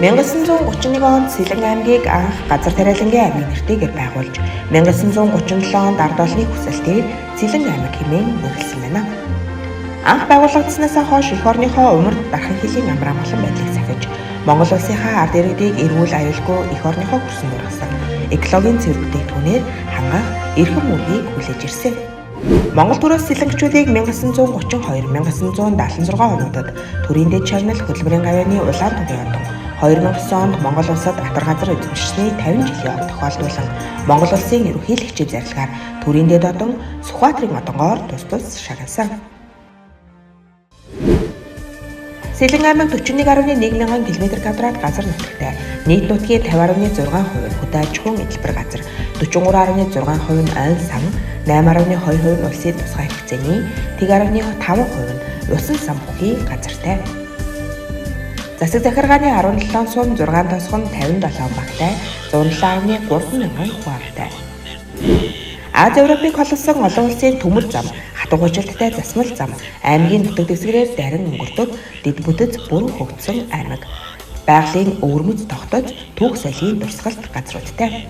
1931 онд Сэлэн аймгийг анх газар тариалангийн аймаг нэртэйгээр байгуулж, 1937 онд ард олны хүсэлтээр Сэлэн аймаг хэмээн нэрлэсэн байна. Анх байгуулагдсанаас хойш эх орныхоо умард дархан хилийн амар амгалан байдлыг сахиж, Монгол улсынхаа ард иргэдийг эрүүл аюулгүй эх орныхоо хөрсөн дургасан экологийн цэвэр бүтээгдэхүүнээр хангах эрхэм үүргийг хүлээж ирсэн. Монгол төрөөс сэлэнгчүүдийг 1932, 1976 онуудад төрийн дэд шагнал хөдөлмөрийн гавьяаны улаан тугийн одон, 2009 онд Монгол улсад атар газар эзэмшсэний 50 жилийн од тохиолдуулан Монгол улсын ерөнхийлөгчийн зарилгаар төрийн дэд одон Сүхбаатарын одонгоор тус тус шагнасан. Сэлэн аймаг 41.1 мянган км квадрат газар нутагтай. Нийт нутгийн 50.6% нь хөдөө аж ахуйн эдэлбэр газар, 43.6% нь ойн сан, 8.2% нь улсын тусгай хэрэгцээний, 1.5% нь усан сан бүхий газартай. Засаг захиргааны 17 сум 6 тосгон 57 багтай, 107.3 мянган хүн амтай. Аз Европыг холилсон олон улсын төмөр зам, хатуу хужилттай засмал зам, аймгийн нутаг дэвсгэрээр дарин өнгөрдөг дэд бүтэц бүрэн хөгжсөн аймаг. Байгалийн өвөрмөц тогтоц түүх соёлын дурсгалт газруудтай.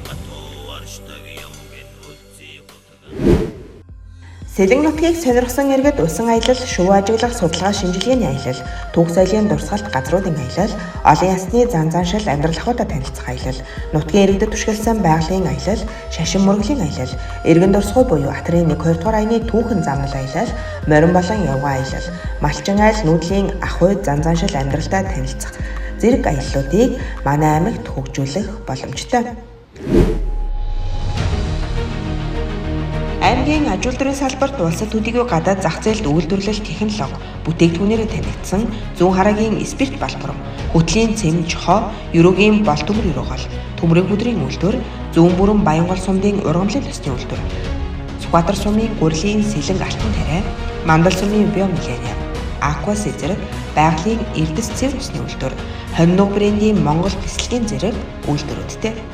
Сэлэн нутгийг сонирхсан иргэд усан аялал, шувуу ажиглах, судалгаа шинжилгээний аялал, түүх соёлын дурсгалт газруудын аялал, олон ясны зан заншил амьдрал ахуйтай танилцах аялал, нутгийн иргэдэд түшгэлсэн байгалийн аялал, шашин мөргөлийн аялал, эргэн дурсгуу буюу атрын 1 2 дугаар аяны түүхэн замнал аялал, морин болон явган аялал, малчин айл нүүдлийн ахуй зан заншил амьдралтай танилцах зэрэг аяллуудыг манай аймагт хөгжүүлэх боломжтой. Аймгийн аж үйлдвэрийн салбарт улсад төдийгүй гадаад зах зээлд үйлдвэрлэл технологи бүтээгдэхүүнээрээ танигдсан зүүн хараагийн спирт балбурам, хөтлийн цэм жохоо, ерөөгийн бол төмөр ерөөгөл, төмрийн бүдрийн үйлдвэр, зүүн бүрэн Баянгол сумдын ургамлын төсний үйлдвэр, Сүхбаатар сумын гурилын сэлэнг алтан тариа, Мандал сумын биомилениум, Аквас зэрэг байгалийн эрдэс цэвэр усны үйлдвэр, хонь нуг брендийн Монгол бэлсэлгийн зэрэг үйлдвэрүүдтэй.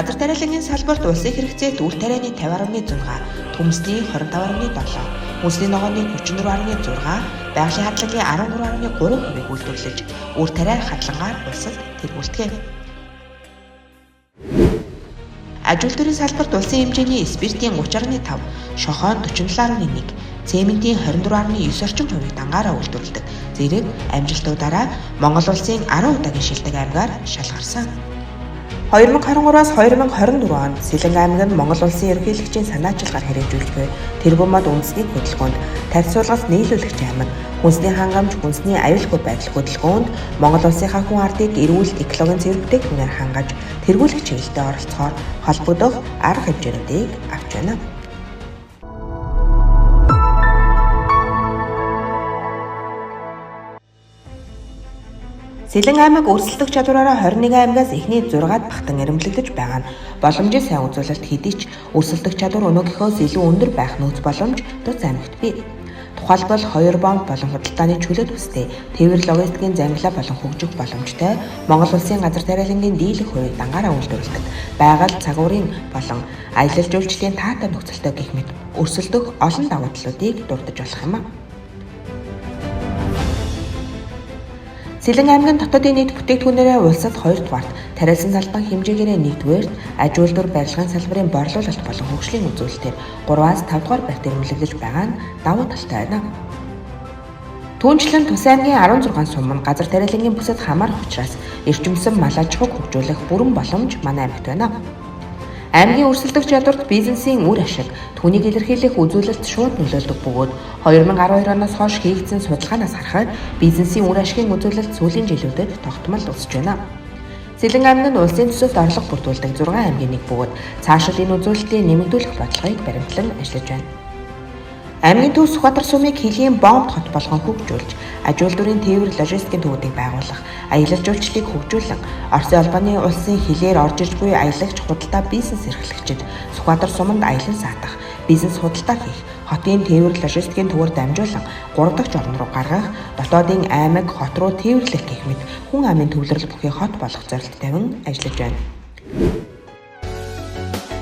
Газар тариалангийн салбарт улсын хэрэгцээт үр тарианы 50.6, төмсний 25.7, хүнсний ногооны 34.6, байгалийн хадлагын 13.3%-ийг үйлдвэрлэж, үр тариа хадлангаар улсад тэргүүлдэг. Аж үйлдвэрийн салбарт улсын хэмжээний спиртийн 30.5, шохоон 47.1, цементийн 24.9 орчим хувийг дангаараа үйлдвэрлэдэг. Зэрэг амжилтуудаараа Монгол улсын 10 удаагийн шилдэг аймгаар шалгарсан. 2023-аас 2024 онд Сэлэн аймаг нь Монгол улсын ерөнхийлөгчийн санаачилгаар хэрэгжүүлж буй тэрбумад үндэсний хөдөлгөөнд тарьцуулгалт нийлүүлэгч аймаг, хүнсний хангамж, хүнсний аюулгүй байдал хөдөлгөөнд Монгол улсынхаа хүн ардыг эрүүл экологийн цэвэр бүтээгдэхүүнээр хангаж тэргүүлэх чиглэлдээ оролцохоор холбогдох арга хэмжээнүүдийг авч байна. Сэлэн аймаг өрсөлдөх чадвараараа 21 аймагаас эхний 6-ад багтан эрэмблэгдэж байгаа нь боломжийн сайн үзүүлэлт хэдий ч өрсөлдөх чадвар өнөөгийнхөөс илүү өндөр байх нөөц боломж Туц аймагт бий. Тухайлбал 2 бомб болон худалдааны чөлөө төстэй, тээвэр логистикийн зангилаа болон хөгжих боломжтой, Монгол улсын газар тариалангийн дийлэх хувийг дангаараа үйлдвэрлэдэг, байгаль цагуурын болон аялал жуулчлалын таатай нөхцөлтэй гэх мэт өрсөлдөх олон давуу талуудыг дурдаж болох юм а. Сэлэн аймаг нь дотоодын нийт бүтээгдэхүүнээрээ улсад 2 дугаарт, тариалсан салбарын хэмжээгээрээ 1 дугаарт, аж үйлдвэр барилгын салбарын борлуулалт болон хөгжлийн үзүүлэлтээр 3-аас 5 дугаар байрт эрэмблэгдэж байгаа нь давуу талтай байна. Түүнчлэн Тус аймгийн 16 сум нь газар тариалангийн бүсэд хамаарах учраас эрчимсэн мал аж ахуйг хөгжүүлэх бүрэн боломж манай аймагт байна. Аймгийн өрсөлдөх чадварт бизнесийн үр ашиг, түүнийг илэрхийлэх үзүүлэлт шууд нөлөөлдөг бөгөөд 2012 оноос хойш хийгдсэн судалгаанаас харахад бизнесийн үр ашигын үзүүлэлт сүүлийн жилүүдэд тогтмол өсөж байна. Сэлэн аймаг нь улсын төсөлд орлого бүрдүүлдэг 6 аймгийн нэг бөгөөд цаашид энэ үзүүлэлтийг нэмэгдүүлэх бодлогыг баримтлан ажиллаж байна. Аймгийн төв Сүхбаатар сумыг хилийн бомб хот болгон хөгжүүлж, аж үйлдвэрийн тээвэр логистикийн төвүүдийг байгуулах, аялал жуулчлалыг хөгжүүлэн, Оросын холбооны улсын хилээр орж ирж буй аялагч худалдаа бизнес эрхлэгчид Сүхбаатар суманд аялан саатах, бизнес худалдаа хийх, хотын тээвэр логистикийн төвөөр дамжуулан 3 дахь орн руу гаргах, дотоодын аймаг хот руу тээвэрлэх гэх мэт хүн амын төвлөрөл бүхий хот болох зорилт тавин ажиллаж байна.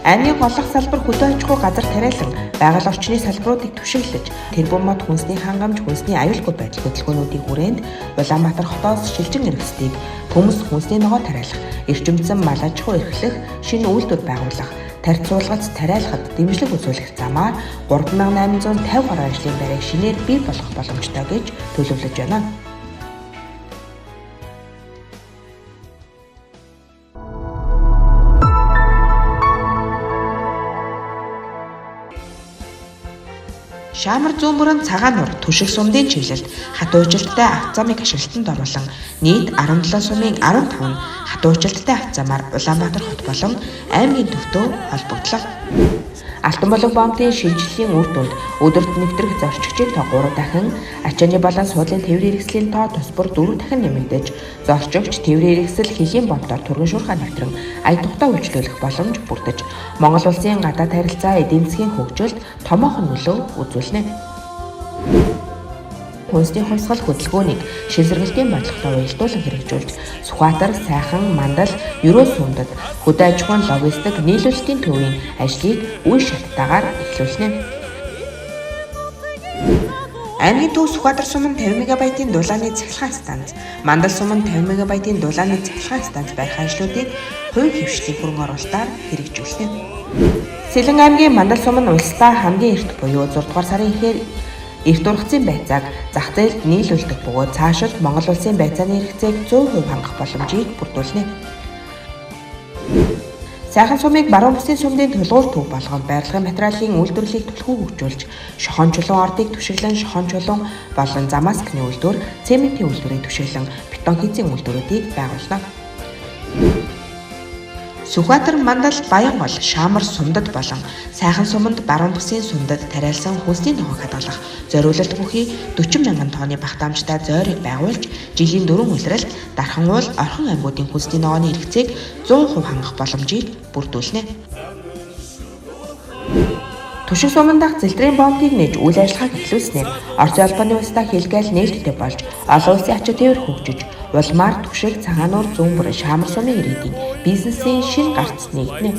Аймгийн голлох салбар хөдөө аж ахуй газар тариалан байгаль орчны салбаруудыг түшиглэж тэрбум мод хүнсний хангамж, хүнсний аюулгүй байдал хөдөлгөөнүүдийн хүрээнд Улаанбаатар хотоос шилжин эргэсдийг төмс хүнсний ногоо тариалах, эрчимцэн мал аж ахуй эрхлэх, шинэ үйлдвэр байгуулах, тарьцуулгац тариалахад дэмжлэг үзүүлэх замаар 3850 гаруй ажлын байрыг шинээр бий болгох боломжтой гэж төлөвлөж байна. Шаамар зүүн бүрэн цагаан нуур Түшиг сумдын чиглэлд хатуужилттай авто замыг ашиглалтанд оруулан нийт 17 сумын 15 нь хатуужилттай авто замаар Улаанбаатар хот болон аймгийн төвтөө холбогдлоо. Алтан болог бомбын шинжилгээний үр дүнд өдөрт нэвтрэх зорчигчийн тоо 3 дахин, ачааны болон суудлын тээврийн хэрэгслийн тоо тус бүр 4 дахин нэмэгдэж, зорчигч тээврийн хэрэгсэл хөлийн бомбоор түргэн шуурхай нэвтрэн ая тухтай үйлчлүүлэх боломж бүрдэж, Монгол улсын гадаад харилцаа эдийн засгийн хөгжилд томоохон нөлөө үзүүлнэ. Хүнсний хувьсгал хөдөлгөөнийг шил сэргэлтийн бодлоготой уялдуулан хэрэгжүүлж, Сүхбаатар, Сайхан, Мандал, Ерөөл сумдад хөдөө аж ахуйн логистик нийлүүлэлтийн төвийн ажлыг үе шаттайгаар эхлүүлнэ. Аймгийн төв Сүхбаатар сум нь 50 мегабайтын дулааны цахилгаан станц, Мандал сум нь 50 мегабайтын дулааны цахилгаан станц барих ажлуудыг хувийн хэвшлийн хөрөнгө оруулалтаар хэрэгжүүлнэ. Сэлэн аймгийн Мандал сум нь улсдаа хамгийн эрт буюу 6 дугаар сарын эхээр эрт ургацын байцааг зах зээлд нийлүүлдэг бөгөөд цаашид Монгол улсын байцааны хэрэгцээг 100% хангах боломжийг бүрдүүлнэ. Сайхан сумыг баруун бүсийн сумдын тулгуур төв болгон барилгын материалын үйлдвэрлэлийг түлхүү хөгжүүлж, шохон чулуун ордыг түшиглэн шохон чулуун болон замаскны үйлдвэр, цементийн үйлдвэрийг түшиглэн бетон хийцийн үйлдвэрүүдийг байгуулна. Сүхбаатар, Мандал, Баянгол, Шаамар сумдад болон Сайхан суманд баруун бүсийн сумдад тариалсан хүнсний ногоог хадгалах зориулалт бүхий 40 мянган тонны багтаамжтай зойрыг байгуулж, жилийн 4 улиралд Дархан уул, Орхон аймагуудын хүнсний ногооны хэрэгцээг 100% хангах боломжийг бүрдүүлнэ. Түшиг суман дахь зэлтрийн бомбыг нээж үйл ажиллагааг эхлүүлснээр Оросын холбооны улстай хилгээл нээлттэй болж олон улсын ачаа тээвэр хөгжиж, улмаар Түшиг, Цагаан нуур, зүүн бүрэн Шаамар сумын иргэдийн бизнесийн шинэ гарц нэгдэнэ.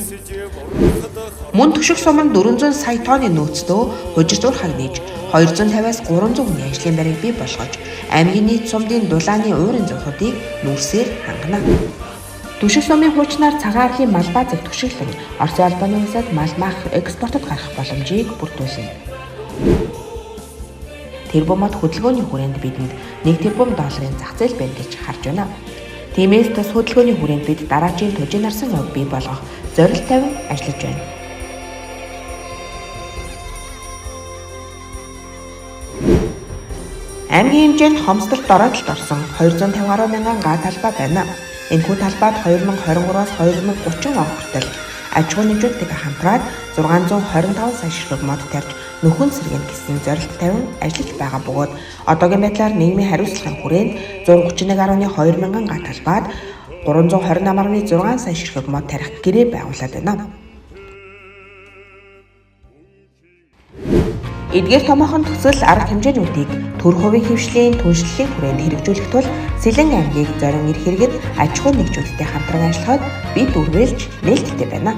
Мөн Түшиг сум нь 400 сая тонны нөөцтэй хужир зуурхайг нээж 250-аас 300 хүний ажлын байрыг бий болгож, аймгийн нийт сумдын дулааны уурын зурхуудыг нүүрсээр хангана. Түшиг сумын хуучнаар цагаан арлын мал баазыг түшиглэн Оросын холбооны улсад мал маах экспортод гаргах боломжийг бүрдүүлнэ. Тэрбум мод хөдөлгөөний хүрээнд бидэнд 1 тэрбум долларын зах зээл байна гэж харж байна. Тиймээс тус хөдөлгөөний хүрээнд бид дараачийн тужийн нарсан ов бий болгох зорилт тавин ажиллаж байна. Аймгийн хэмжээнд хомсдолд дороотолд орсон 250 гаруй мянган га талбай байна. Энэхүү талбайд 2023-аас 2030 он хүртэл аж ахуй нэгжүүдтэйгээ хамтраад 625 сая ширхэг мод тарьж нөхөн сэргэнэ гэсэн зорилт тавин ажиллаж байгаа бөгөөд одоогийн байдлаар нийгмийн хариуцлагын хүрээнд 131.2 мянган га талбайд 328.6 сая ширхэг мод тарих гэрээ байгуулад байна. Эдгээр томоохон төсөл арга хэмжээнүүдийг төр хувийн хэвшлийн түншлэлийн хүрээнд хэрэгжүүлэх тул Сэлэн аймгийг зорин эр хэрэгэд аж ахуй нэгжүүдтэй хамтран ажиллахад бид үргэлж нээлттэй байна.